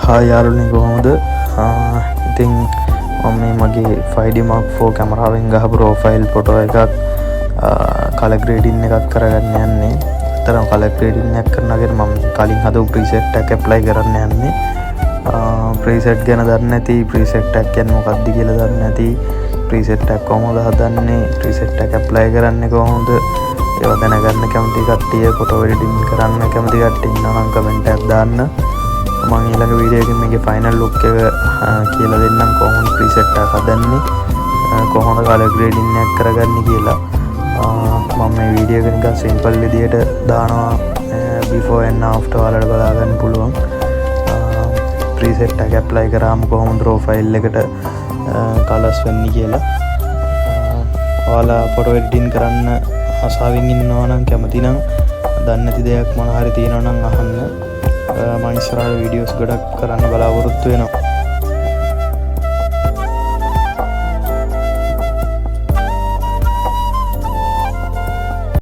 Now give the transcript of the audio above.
Hi යාළුවනේ, කොහොමද? ඉතින් මම මේ මගේ 5D Mark IV කැමරාවෙන් ගහපු රෝ ෆයිල් ෆොටෝ එකක් කලර් ග්‍රේඩින් එකක් කරගන්න යන්නේ. ඇත්තටම කලර් ග්‍රේඩින් එකක් කරනවා කියන්නේ මම කලින් හදපු ප්‍රීසෙට් එකක් ඇප්ලයි කරන්න යන්නේ. ප්‍රීසෙට් ගැන දන්නේ නැති, ප්‍රීසෙට් එකක් කියන්නේ මොකක්ද කියලා දන්නේ නැති, ප්‍රීසෙට් එකක් කොහොමද හදන්නේ, ප්‍රීසෙට් එකක් ඇප්ලයි කරන්නේ කොහොමද, ඒවා දැනගන්න කැමති කට්ටිය, ෆොටෝ එඩිටින් කරන්න කැමති කට්ටිය ඉන්නවා නම් කමෙන්ට් එකක් දාන්න. මං ඊළඟ වීඩියෝ එකකින් මේකේ ෆයිනල් ලුක් එක කියලා දෙන්නම්, කොහොමද ප්‍රීසෙට් එකක් හදන්නේ, කොහොමද කලර් ග්‍රේඩින් එකක් කරගන්නේ කියලා. මම මේ වීඩියෝ එක නිකන් සිම්පල් විදියට දානවා. බිෆෝර් ඇන්ඩ් ආෆ්ටර් ඔයාලට බලා ගන්න පුළුවන් ප්‍රීසෙට් එක ඇප්ලයි කරාම කොහොමද රෝ ෆයිල් එකට කලර්ස් වෙන්නේ කියලා. ඔයාලා ෆොටෝ එඩිටින් කරන්න ආසාවෙන් ඉන්නවා නම්, කැමති නම්, දන්නේ නැති දෙයක් මොන හරි තියෙනවා නම් අහන්න. මං ඉස්සරහට වීඩියෝස් ගොඩක් කරන්න බලාපොරොත්තු වෙනවා.